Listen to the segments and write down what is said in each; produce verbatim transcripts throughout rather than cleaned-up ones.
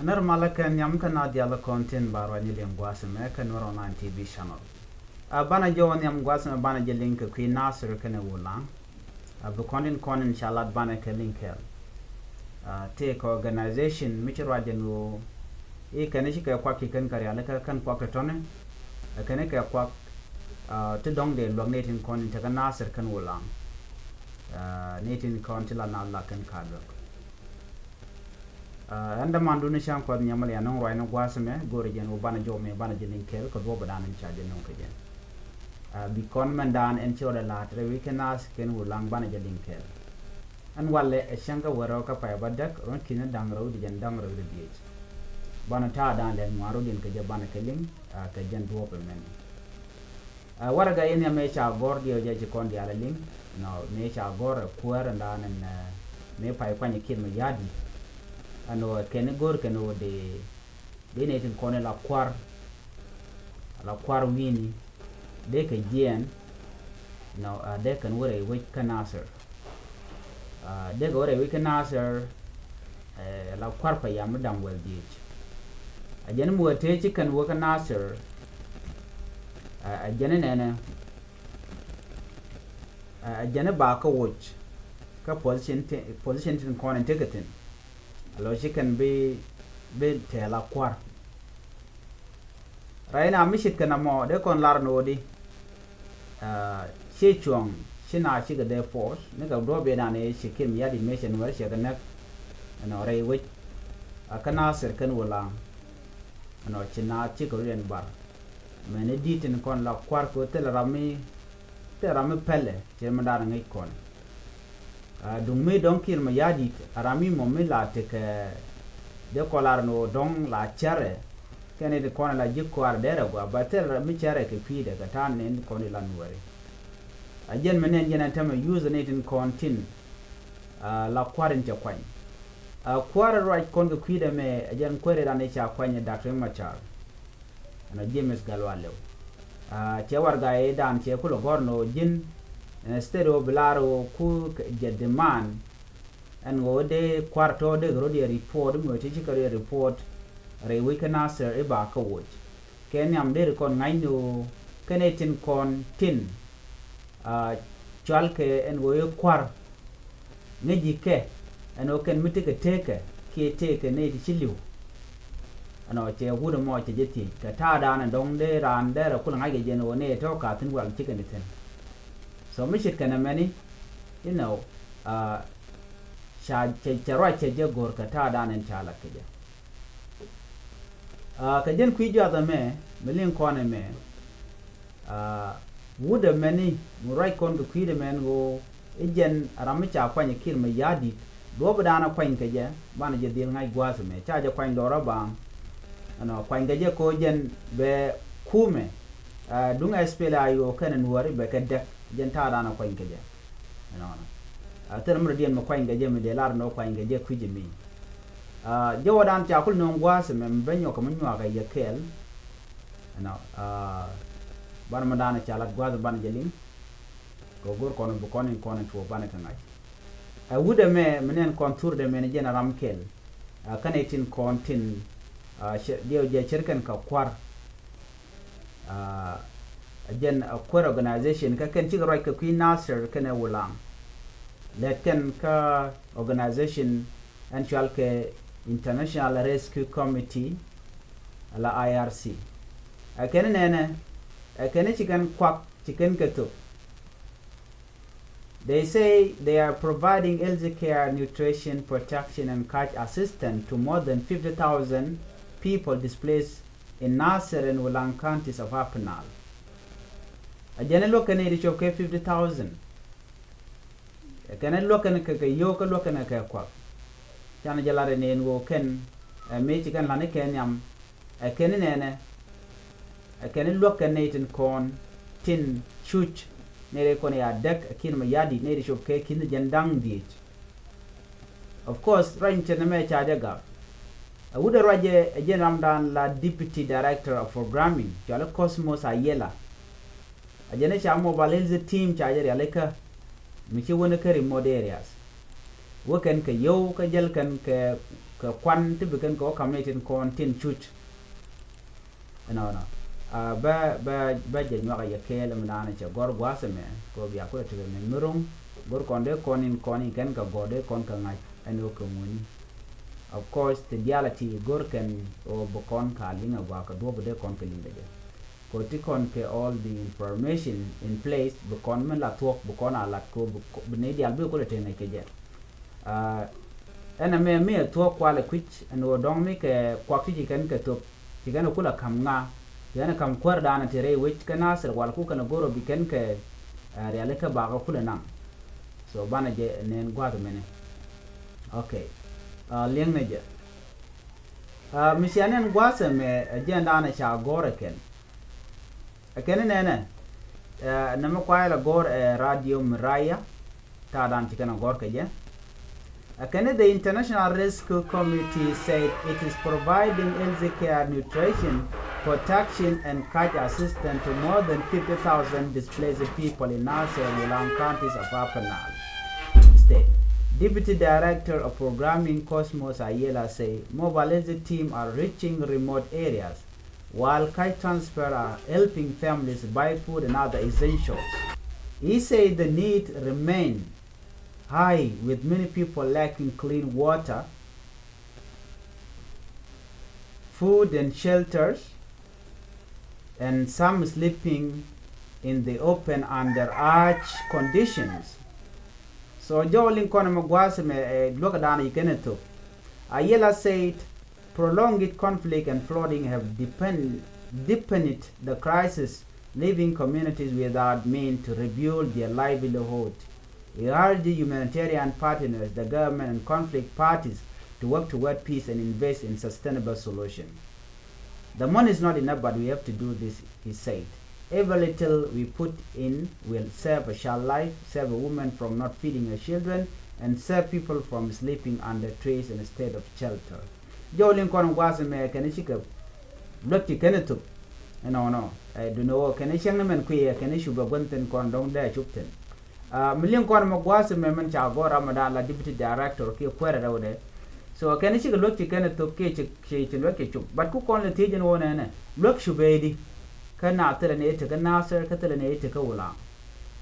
Nɛr malä kɛ nhiam kä na diaal kɔn tin ba ruacni liŋ gua̱a̱th ɛmɛ kä Nuer Online T V channel. A banɛ jɔw nhiam gua̱a̱th ɛmɛ banɛ jɛ liŋ kɛ kui̱ Nasir kɛnɛ Wulaŋ. A bi kɔn tin kɔn in ca lat banɛ kɛ liŋ kɛɛl. A tëë kɛ organization mi ci ruac jɛ ni ɣöö i̱ kɛn ci kɛ kuak ki kɛn kɛ rialikä kɛn kuak tɔ̱tɔ̱ni. Ɛ kɛn kɛ kuak a ti dɔ̱ŋ dee luäk ni tin kɔn in tekɛ Nasir kɛn Wulaŋ. A ni tin kɔn ti la na la kɛn ka luäk. Aa, ɛn dämandun cäŋ Kuɔth Nhiamlian nɔŋ ruacni gua̱a̱th ɛmɛ, go̱o̱rɛ jɛn ɣöö banɛ jɔw mɛ banɛ jɛ liŋ kɛɛl kɛ duɔ̱ɔ̱p ëëdan in ca jɛ nöŋ kɛ jɛ. Aa, bi kɔn mɛndan ɛn ci rɔɔdɛ la̱t rɛy wec kä Nasir kɛnɛ Wulaŋ banɛ jɛ liŋ kɛɛl. Ɛn walɛ ɛ cäŋ kä wärä kä pay bädäk, ruɔ̱n ki̱ni da̱ŋ rɛw wi̱cdɛ jiɛn da̱ŋ rɛw wi̱cdɛ dhieec. Banɛ ta̱a̱dan lɛl ŋuan rɔ̱diɛn kɛ jɛ banɛ kɛ liŋ, aa, kɛ jɛn duɔ̱ɔ̱p ɛmɛni. Ɛ, warɛga in yɛ mëë ca gɔ̱r diɛw jɛ ci kɔn diaal ɛ liŋ, nɔ, mëë ca gɔ̱r ɛ kuäär ɛn da̱a̱n ɛn, ɛ, mëë pay kuany ɛ Kiir Mayardit. Ɛn ɣöö ɛ kɛn i̱ go̱r kɛn ɣöö dee, dee nɛy tin kɔn in la kua̱r, la kua̱r wi̱i̱ni, dee kɛ jiɛɛn, nɔ, ɛ, dee kɛn wä rɛy wec kä Nasir. Aa, dee kɛ wä rɛy wec kä Nasir, ɛ, la kua̱r payam mi da̱ŋ wäl dhieec. Ɛ jɛn mi wä tëë ci kɛn wä kä Nasir, ɛ, ɛ jɛn nɛnɛ, ɛ, ɛ jɛn ba kä woc kä position ti, position tin kɔn in tekɛ thi̱n. Alo ci kɛn bi, bi tɛɛ la kua̱r. Rɛy na mi ce̱tkɛ nɔmɔ dee kɔn lar ni ɣöö di, aa, ciɛ cuɔ̱ŋ ci na cikɛ dee force ni kɛ duɔ̱ɔ̱p yɛ dan i̱ ci Kiir Mayardit mëë cɛ Nuɛr cɛ kɛ näk. Ɛnɔ rɛy wec a kä Nasir kɛnɛ Wulaŋ. Ɛnɔ ci na cikɛ rɔ̱diɛn bar. Mɛni di̱t tin kɔn la kua̱r kɛ ɣöö thilɛ ram mi, thilɛ ram mi pɛlɛ cɛ mi dan ŋäc kɔn. Aa, duŋ mi dɔ̱ŋ Kiir Mayardit a ram mi mɔ mi la tekɛ, dee kɔn lar ni ɣöö dɔ̱ŋ la cärɛ. Kɛn nɛy tin kɔn la ji̱ kua̱r dee rɛ gɔaa, bä thil mi cärɛ kɛ kui̱dɛ kɛ ta̱a̱ nɛy tin kɔn in la Nuääri. A jɛn mi nɛn jɛn ɛn tämɛ use nɛy tin kɔn tin, aa, la kua̱r in cɛ kuany. Aa, kua̱r ruac kɔn kɛ kui̱dɛ mɛ, a jɛn kuäär in ran in ca kuany ɛ Doctor Riek Machar. Ɛnɔ James Gatluak Dau. Aa, cɛ warɛga ëëdan cɛ kulɛ gɔ̱r ni ɣöö ji̱n, instead ɣöö bi lar ɣöö ku jɛ demand ɛn ɣöö dee kua̱r tɔ̱ dee kɛ rɔ̱diɛn report, mi ɣöö ti cikɛ rɔ̱diɛn report rɛy wec kä Nasir i̱ ba kä woc. Kɛ nhiam deri kɔn ŋa̱cni ɣöö kɛn nɛy tin kɔn tin, aa, cualkɛ ɛn ɣöö i̱ kua̱r ŋäci kɛ ɛn ɣöö kɛn mi tekɛ tekɛ kiɛ tekɛ nɛy ti ci li̱w. Ɛnɔ cɛ wut ɛmɔ cɛ jɛ thiec kɛ ta̱a̱dan ɛn dɔ̱ŋ dee raan derɛ kulɛ ŋa̱c kɛ jɛn ɣöö nɛy tɔ̱ ka thi̱n wal cikɛ ni thi̱n. So mi ce̱tkɛ nɛmɛni, you know, aa, ca, cɛ, cɛ ruac cɛ jɛ go̱r kɛ ta̱a̱dan ɛn ca lat kɛ jɛ. Aa, kɛ jɛn kui̱ juath ɛmɛ mi liŋ kɔn ɛmɛ, aa, wut ɛmɛni mi ruac kɔn kɛ kui̱dɛ mɛn ɣöö i̱ jɛn ram mi ca kuany ɛ Kiir Mayardit, duɔ̱ɔ̱p in dan ɛ kuany kɛ jɛ, banɛ jɛ dhil ŋa̱c gua̱a̱th ɛmɛ. Ca jɛ kuany lɔrä baŋ. Ɛnɔ kuany kɛ jɛ kɛ ɣöö jɛn bɛ kumɛ, aa, duŋ SPLA-IO kɛnɛ Nuääri bɛ kɛ däk, jɛn ta̱a̱dan ɛ kuany kɛ jɛ. Ɛnɔnɔ. Aa, thilɛ mi rɔ̱diɛn mi kuany kɛ jɛ mi dee lar ni ɣöö kuany kɛ jɛ kui̱c ɛmi. Aa, jɔwädan ca kul nööŋ gua̱a̱th ɛmɛ mi bä nyuak kɛ mi nyuak ɛ yɛ kɛɛl. Ɛnɔ, aa, banɛ mi dan ca lat gua̱a̱th banɛ jɛ liŋ. Kɛ go̱r kɔn bi kɔn in kɔn in tuɔɔk banɛ kɛ ŋa̱c. Ɛ wut ɛmɛ mi nɛn kɔn thurdɛ mɛn jɛn ɛ ram kɛl. Aa, kä nɛy tin kɔn tin, aa, cɛ, diɛw jɛ cär kɛn kɛ kua̱r. Aa, ɛ jɛn ɛ kuäär organization kä kɛn cikɛ ruac kɛ kui̱ Nasir kɛnɛ Wulaŋ. Lät kɛn kä organization ɛn cual kɛ International Rescue Committee, ala I R C. Ɛ kɛn nɛnɛ, ɛ kɛn ci kɛn kuak ci kɛn kɛ thok. They say they are providing health care, nutrition, protection and cash assistance to more than fifty thousand people displaced in Nasir and Wulaŋ counties of Upper Nile. A jɛn luäk kɛn i̱ di cop kɛ fifty thousand. Kɛn luäk kɛn kɛ kɛ yio̱w kä luäk kɛn kɛ kuak. Canɛ jɛ lat ɛn ɛn ɣöö kɛn ɛ mëë ci kɛn la̱t ni kɛ nhiam. Ɛ kɛn nɛnɛ, ɛ kɛn luäk kɛn nɛy tin kɔn tin cuc nɛy rɛy kɔn ya däk ɛ Kiir Mayardit nɛy ti cop kɛ ki̱n jɛn da̱ŋ dhieec. Of course ruac cɛ nɛmɛ ca jɛ gak. Ɛ wut ɛ ruacɛ ɛ jɛn ramdan la Deputy Director of Programming cɔal i̱ Cosmos Ayela. A jɛn i̱ ca mobile health team ca jɛ rialikä mi ci wä ni kä remote areas. Wä kɛn kɛ yio̱w kä jäl kɛn kɛ, kɛ kuan ti bi kɛn kɛ wä ka̱m ni tin kɔn tin cuc. Ɛnɔnɔ bä bä bä jɛ nyuak a yɛ kɛɛl mi da̱a̱n cɛ gɔr gua̱a̱th ɛmɛ kɛ wä bia kulɛ tekɛ mi mi ro̱ŋ. Go̱r kɔn dee kɔn in kɔn in kɛn kɛ gɔr dee kɔn kɛ ŋa̱c ɛn ɣöö kɛ ŋuni. Of course ti diaal a ti go̱r kɛn ɣöö bi kɔn ka liŋ a gua̱a̱k kɛ duɔ̱p dee kɔn kɛ liŋ kɛ jɛ. Kɛ ti kɔn kɛ all the information in place bi kɔn mi la thuɔ̱k bi kɔn a lat kɛ bi nɛy diaal bi kulɛ tëë ŋäc kɛ jɛ. Ɛn ɛmɛ mi ɛ thuɔ̱k kualɛ kui̱c ɛn ɣöö dɔ̱ŋ mi kɛ kuak ti ci kɛn kɛ thop ci kɛn ɛ kulɛ ka̱m ŋa ci kɛn ɛ ka̱m kuäärdan ɛ ti rɛy wec kä Nasir wal ku kɛn ɛ go̱r ɔ bi kɛn kɛ riali kä bakä kulɛ naŋ. So banɛ jɛ nɛn gua̱th mɛnɛ. Ok. Liɛŋnɛ jɛ. Mi cia nɛn gua̱th ɛmɛ ɛ jɛn danɛ ca gɔ̱r ɛ kɛn. Ɛ kɛn nɛnɛ nɛmɛ kuay la gɔr ɛ Radio Miraya. Ta̱a̱ dan ci kɛn a gɔr kɛ jɛ. Ɛ kɛn the International Rescue Committee said it is providing health care, nutrition, protection and cash assistance to more than fifty thousand displaced people in Nasir and Ulang counties of Upper Nile State. Deputy Director of Programming Cosmos Ayela say mobile health team are reaching remote areas while cash transfer are helping families buy food and other essentials. He said the need remain high with many people lacking clean water, food and shelters, and some sleeping in the open under harsh conditions. So jɔw liŋ kɔn mɛ gua̱a̱th mɛ luäk da̱a̱n yi kɛn ɛ thok. Ayela said prolonged conflict and flooding have deepened, deepened the crisis, leaving communities without means to rebuild their livelihood. He urged humanitarian partners, the government and conflict parties to work toward peace and invest in sustainable solution. The money is not enough, but we have to do this, he said. Every little we put in will save a child life, save a woman from not feeding her children, and save people from sleeping under trees instead of shelter. Jɔw liŋ kɔn gua̱a̱th mɛ kɛn cikɛ luäk ci kɛn thuk. Ɛnɔnɔ ɛ dunɛ wä kɛn cäŋ ni mɛn kuiɛ kɛn cupɛ guänh thi̱n kɔn dɔ̱ŋ dee a cup thi̱n. Mi liŋ kɔn mɛ gua̱a̱th mɛ mɛn ca gɔr Ramadan la deputy director kiɛ kuɛrɛ rɛwdɛ. So kɛn cikɛ luäk ci kɛn thok kiɛ ci ci luäk ci cop. But ku kɔn lɛ thiec ɛn wä nɛnɛ luäk cupɛ di. Kä na thilɛ ni i̱ tekä Nasir kä thilɛ ni i̱ tekä Ulang.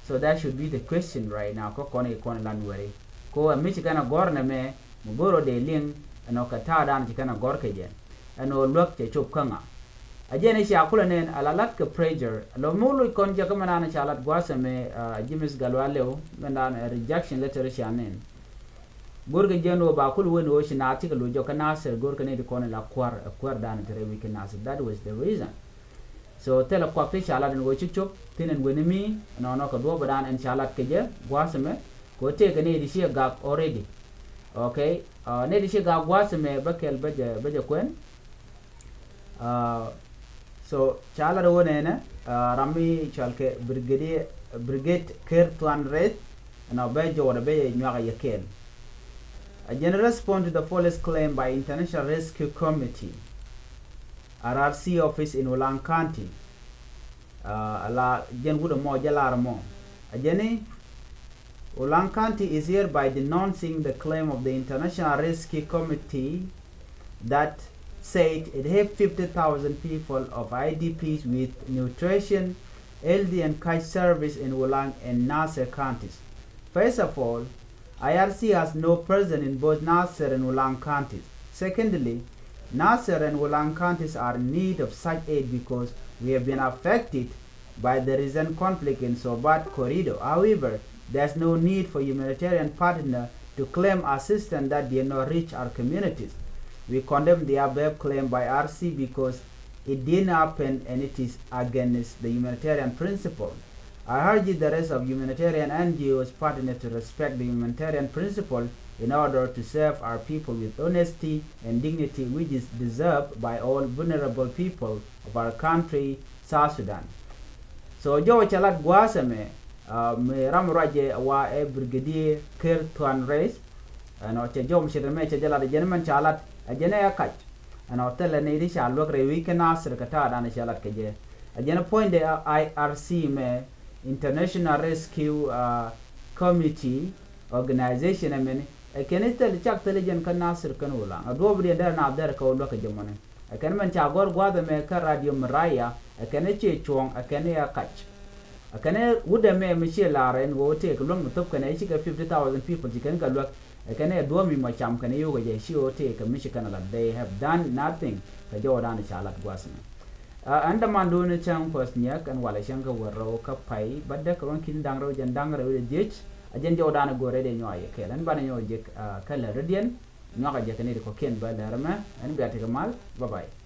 So that should be the question right now kä kɔn i̱ kɔn lan weri. Ko ɛ mi ci kɛn a gɔr nɛ mɛ mi go̱r ɔ dee liŋ ɛn ɔ kɛ ta̱a̱ dan ci kɛn a gɔr kɛ jɛ. Ɛn ɣöö luäk cɛ cop kä ŋa. A jɛn i̱ cia kulɛ nɛn a la lat kɛ pressure a lɔ mi wä loc kɔn jɛ kä mɛn an ca lat gua̱a̱th ɛmɛ. James Gatluak Lew mɛn dan ɛ rejection letter cia nɛn. Go̱rkɛ jɛn ɣöö ba kul wen ɣöö ci naath cikɛ loc jɔk kä Nasir go̱rkɛ ni ti kɔn ila kua̱r ɛ kua̱r dan ti rɛy wi̱c kä Nasir. That was the reason. So thilɛ kuak ti ca lat ɛn ɣöö ci cop thi̱n ɛn wen mi nɔnɔ kɛ duɔ̱ɔ̱p dan ɛn ca lat kɛ jɛ gua̱a̱th ɛmɛ. Kɛ ɣöö tëëkɛ ni ti ciɛ gak already. Okay. Ni ti ci gak gua̱a̱th ɛmɛ bä kɛl bä jɛ bä jɛ kuɛn. So ca lat wä nɛnɛ ram mi cɔal kɛ Brigadier Brigade Ker Thuan Reth. Ɛn ɔ bɛ jɔwdɛ bɛ yɛ nyuak a yɛ kɛɛl. A jɛn response to the false claim by International Rescue Committee, R R C office in Ulang County. A la jɛn wut ɛmɔ jɛ lar ɛmɔ a jɛn i̱ Ulang County is hereby denouncing the claim of the International Rescue Committee that said it helped fifty thousand people of I D Ps with nutrition, healthy and cash service in Ulang and Nasir counties. First of all, I R C has no presence in both Nasir and Ulang counties. Secondly, Nasir and Ulang counties are in need of such aid because we have been affected by the recent conflict in Sobat corridor. However, there's no need for humanitarian partner to claim assistance that did not reach our communities. We condemn the above claim by R C because it didn't happen and it is against the humanitarian principle. I urge the rest of humanitarian N G Os partner to respect the humanitarian principle in order to serve our people with honesty and dignity which is deserved by all vulnerable people of our country, South Sudan. So jɔwä cɛ lat gua̱a̱th ɛmɛ mi ram ruacɛ wa ɛ Brigadier Ker Thuan Reth. Ɛn ɔ cɛ jɔw mi ce̱t ɛmɛ cɛ jɛ lat ɛ jɛn mɛn ca lat ɛ jɛn ɛ kac. Ɛn ɔ thilɛ ni ti ca luäk rɛy wi̱c kä Nasir kɛ ta̱a̱ dan cɛ lat kɛ jɛ. Ɛ jɛn puɔ̱nydɛ I R C mɛ International Rescue Committee organization ɛmɛni. Ɛ kɛn i̱ thil cak thil i̱ jɛn kä Nasir kɛn Ulaŋ. Ɛ duɔ̱ɔ̱p diɛn derɛ naath derɛ kɛ wä luäk kɛ jɛ mɔni. Ɛ kɛn mɛn ca gɔr gua̱a̱th ɛmɛ kä Radio Maraya. Ɛ kɛn i̱ ciɛ cuɔ̱ɔ̱ŋ, ɛ kɛn i̱ ɛ kac. Ɛ kɛn i̱ wut ɛmɛ mi ciɛ la̱r ɛn ɣöö tëëk luäŋ mi thop kɛn ɛ cikɛ fifty thousand people ci kɛn kɛ luäk. Ɛ kɛn i̱ duɔ̱ɔ̱p mi mɔ cam kɛn i̱ yio̱k ɛ jɛ ci ɣöö tëëk kɛ mi ci kɛn ɛ la, they have done nothing. Kɛ jɔwdan ca lat gua̱a̱th ɛmɛ. Ɛ, ɛn dämandu ni cäŋ Kuɔth Nyiɛk, ɛn walɛ cäŋ kä wä rɛw kä pay bädäk ruɔ̱n ki̱n da̱ŋ rɛw jɛn da̱ŋ rɛw ilɛ dhiec. A jɛn jɔwdan go̱rɛ dee nyɔa yɛ kɛɛl. Ɛn banɛ nyɔk jek, ɛ, kä lɛr rɔ̱diɛn. Nyuakɛ jɛ kɛ ni ri kɔ̱kiɛn bä lɛr ɛmɛ. Ɛn bia tekɛ mal. Bye bye.